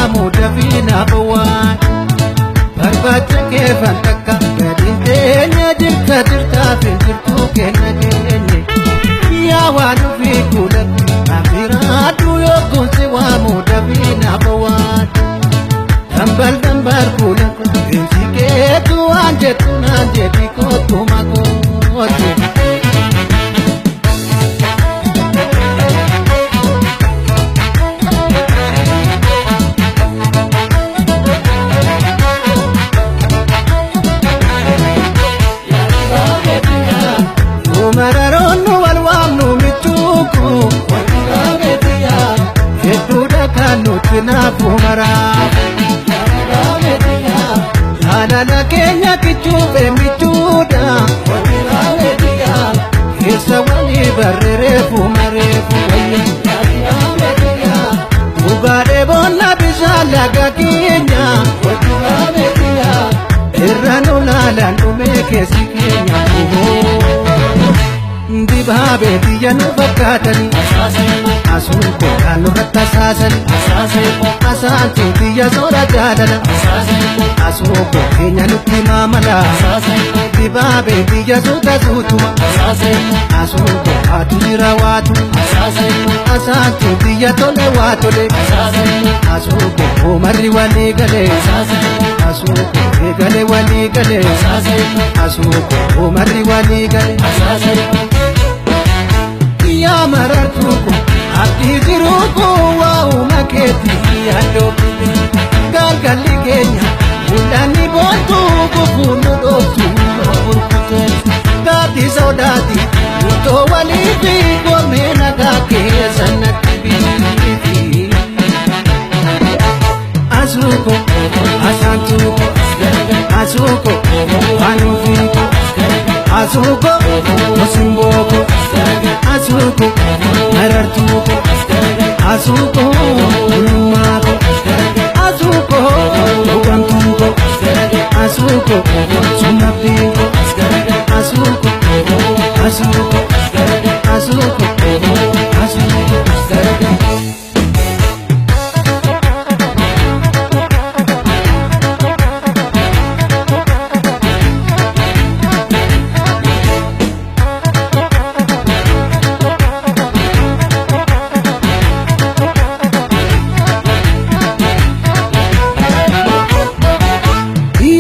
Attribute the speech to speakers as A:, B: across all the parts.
A: waamu dafii naaf waan. Barbaacha keefan takka gadi teenya jirta jirtaa fi jirtuu kenna keenye. Yaa waan ofii kuula afiraadhu yookuun si waamu dafii naaf waan. Dambal dambal kuula binti keetu waan jettu naan jedhi kootu makootu. Mararoon wal waamnu michuuku hedduudha kan nuti naafu maraaf. Jaalala keenya kichuufe michuudha keessa walii barreereefu mareefu wayya. Dhugaadhee boolla bishaan laga keenya irra nu laalaan dhumee keessi keenya. Dibaabee biyya nu fakkaatanii asuun kookaan nurratti asaasanii asaantuu biyya soora jaalala asuu koo keenya nutti maamala dibaabee biyya suuta suutuma asuun koo haatu jira waatu asaantuu biyya tole waa tole asuu koo umarri walii galee asuu koo eegale walii galee asuu koo umarri walii galee. Yaa marartuu ko abdii jiruu ko waa'uma keetii yaadoo galgalli keenya mul'anni boontuu gufuu nu dhooftu burkuteessu gaaddi sodaati murtoo walii fi goomee nagaa keessa natti biifi. Asuuko asaantuuko asuuko anuufiiko asuuko osimbooko. Asuuko marartuuko asuuko gulummaako asuuko hubantuuko asuuko sunnabdiinko asuuko asuuko asuuko asuuko.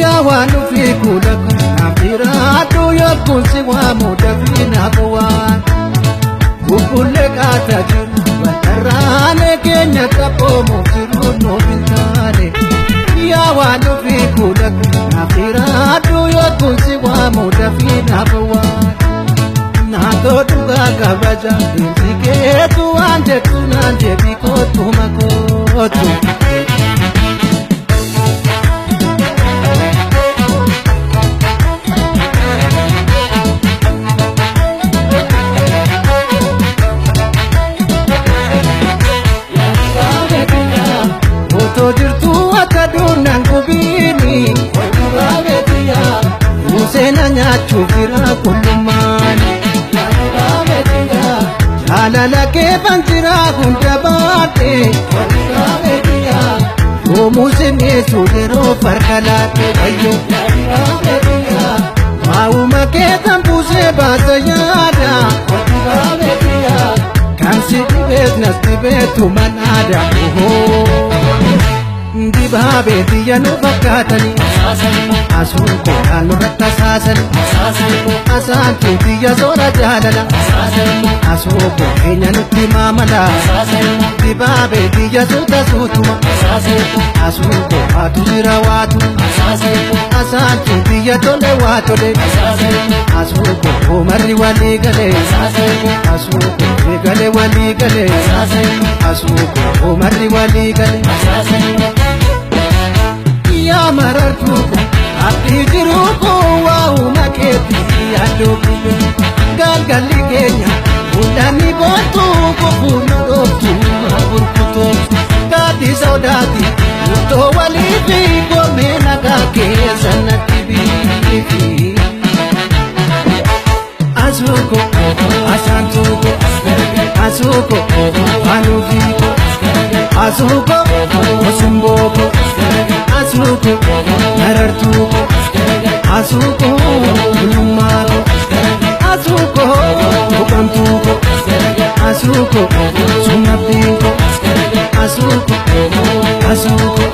A: Yaa waan ofii kuula naaf jiraadhu yookuun si waamu dafii naaf waan. Bubbullee qaataa jiru waltarraanee keenya taphoomuuf jiru nuuf hin taane. Yaa waan ofii kuula naaf jiraadhu yookuun si waamu dafii naaf waan. Naatoo dhugaa kabaja deemsi keetu waan jettu naan jedhi kootu makootu. Otoo jirtuu akka duunaan gubiini. Museena nyaachuuf jira qullummaan. Jaalala keefan jira hunda baadhe. Yoomuu simeessu yeroo farka laate wayyo. Waa'uma keetan buusee baasa yaada. Kan si dhibees nas dhibeetu manaada. Dibaabee biyya nu fakkaatanii asuun kookaan nurratti asaasanii asaantuu biyya soora jaalala asuu koo keenya nutti maamala dibaabee biyya suuta suutuma asuu koo haatu jira waatu asaantuu biyya tole waa tole asuu koo umarri walii galee asuu koo eegale walii galee asuu koo umarri walii galee. Yaa marartuu ko abdii jiruu ko waa'uma keetii yaaduu galgalli keenya mul'anni boontuu gufuu nu dhooftu burkutooftu gaaddi sodaati murtoo walii fi goomee nagaa keessa natti biifi. Asuuko asaantuuko asuuko anuufiiko Asuuko osimbooko asuuko marartuuko asuuko bulummaako asuuko buqamtuuko asuuko sumabdiinko asuuko asuuko.